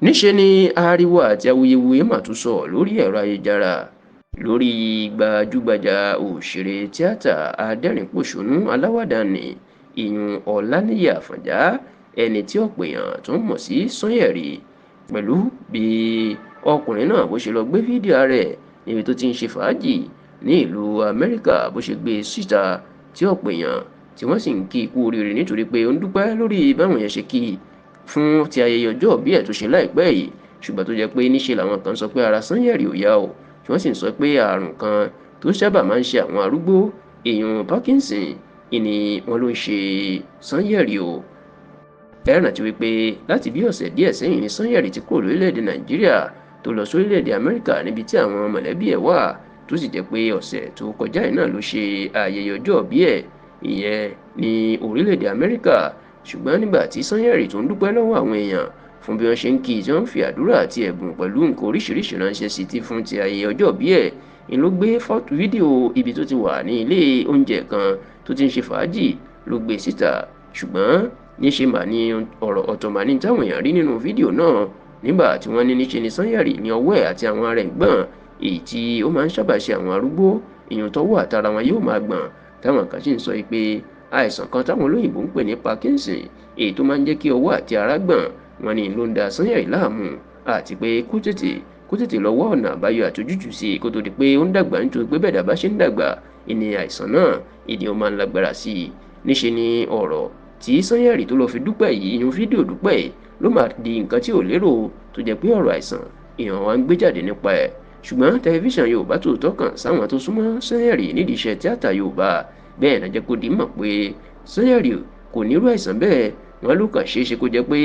Níṣẹ́ ni ariwo àti awuyewuye mà tún sọ lórí ẹ̀rọ ayélujára lórí gbajúgbajà òṣèré tíátà adẹ́rìn-pọ̀ṣónú aláwàdà ní ìyún Ọláníyì Àfọ̀njá, ẹni tí ọ̀pọ̀ èèyàn tó ń mọ̀ sí Sanyẹ̀rì, pẹ̀lú bí ọkùnrin náà bó ṣe lọ gbé fídíò rẹ̀ níbi tó ti ń ṣe fàájì ní ìlú Amẹ́ríkà, bó ṣe gbé e síta tí ọ̀pọ̀ èèyàn tí wọ́n sì ń kí i kú oríire nítorí pé ó ń dúpẹ́ lórí báwọn èèyàn ṣe kí i fún ti ayẹyẹ ọjọ́ ìbí ẹ̀ tó ṣe láìpẹ́ yìí. Ṣùgbọ́n tó jẹ́ pé níṣe làwọn kan sọ pé ara Sanyẹ̀rì ò yá o, tí wọ́n sì ń sọ pé àrùn kan tó sábà máa ń ṣe àwọn arúgbó, èèyàn Parkinson, ìní wọn ló ń ṣe Sanyẹ̀rì o. Ẹ rántí wípé láti bí ọ̀sẹ̀ díẹ̀ sẹ́yìn ni Sanyẹ̀rì ti kúrò lórílẹ̀‐èdè Nàìjíríà tó lọ sórílẹ̀‐èdè Amẹ́ríkà níbi tí àwọn mọ̀lẹ́bí ẹ̀ wà, tó sì jẹ́ pé ọ̀sẹ̀ tó kọjá yìí náà ló ṣe ayẹyẹ ọjọ́ ìbí ẹ̀, ìyẹn ní orílẹ̀‐èdè Amẹ́ríkà. Ṣùgbọ́n nígbà tí Sanyẹ̀rì tó ń dúpẹ́ lọ́wọ́ àwọn èèyàn fún bí wọ́n ṣe ń kí i, tí wọ́n ń fi àdúrà àti ẹ̀bùn pẹ̀lú nǹkan oríṣiríṣi ránṣẹ́ sí ti fún ti ayẹyẹ ọjọ́ ìbí ẹ̀, ń ló gbé fídíò ibi tó ti wà ní ilé oúnjẹ kan tó ti ń ṣe fàájì ló gbé síta. Ṣùgbọ́n níṣe mà ní ọ̀rọ̀ ọ̀tọ̀ mà ní táwọn èèyàn rí nínú fídíò náà, nígbà tí wọ́n ní níṣe ni Sanyẹ̀rì ní ọwọ́ ẹ̀ àti àwọn ará ẹ̀ gbọ̀n, èyí tí ó máa ń sábà ṣe àwọn arúgbó, èèyàn tọwọ́ àtara wọn yóò máa gbọ̀n, táwọn kan sì ń sọ pé àìsàn kan táwọn olóyìnbó ń pè ní Parkinson, èyí tó máa ń jẹ́ kí ọwọ́ àti ara gbọ̀n, wọ́n ní ló ń da Sanyẹ̀rì láàmú, àti pé kó tètè lọ wá ọ̀nà àbáyọ àti ojútùú sí i kó tó di pé ó ń dàgbà, nítorí pé bẹ́ẹ̀ dàbá ṣe ń dàgbà ìní àìsàn náà ìní ó máa ń lágbára sí i. Níṣe ni ọ̀rọ̀ tí Sanyẹ̀rì tó lọ fi dúpẹ́ yìí, ìyún fídíò dúpẹ́ yìí, ló máa di nǹkan tí ò lérò, tó jẹ́ pé ọ̀rọ̀ àìsàn èèyàn wa ń gbé jáde nípa ẹ̀. Ṣùgbọ́n tẹlifíṣàn Yorùbá Tòótọ́ kàn sáwọn tó súnmọ́ Sanyẹ̀rì nídìí iṣẹ́ tíátà Yorùbá, bẹ́ẹ̀ náà jẹ́ kó di mọ̀ pé Sanyẹ̀rì kò nírú àìsàn bẹ́ẹ̀. Wọ́n ló kàn ṣeéṣe kó jẹ́ pé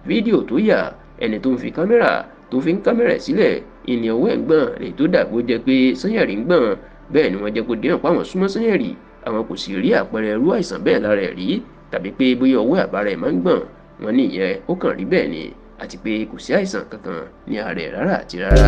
fídíò tó yà, ẹni tó ń fi kámẹ́rà tó fi ń kámẹ́rà sílẹ̀ ìní ọwọ́ ẹ̀ ń gbọ̀n lè tó dàgbò jẹ́ pé Sanyẹ̀rì ń gbọ̀n. Bẹ́ẹ̀ ni wọ́n jẹ́ kó di mọ̀ pé àwọn súnmọ́ Sanyẹ̀rì, àwọn kò sì rí àpẹẹrẹ irú àìsàn bẹ́ẹ̀ lára ẹ̀ rí, tàbí pé bóyá ọwọ́ àbára ẹ̀ máa ń gbọ̀n. Wọ́n ní ìyẹn ó kàn rí bẹ́ẹ̀ ni, àti pé kò sí àìsàn kankan ní ara ẹ̀ rárá àti rárá.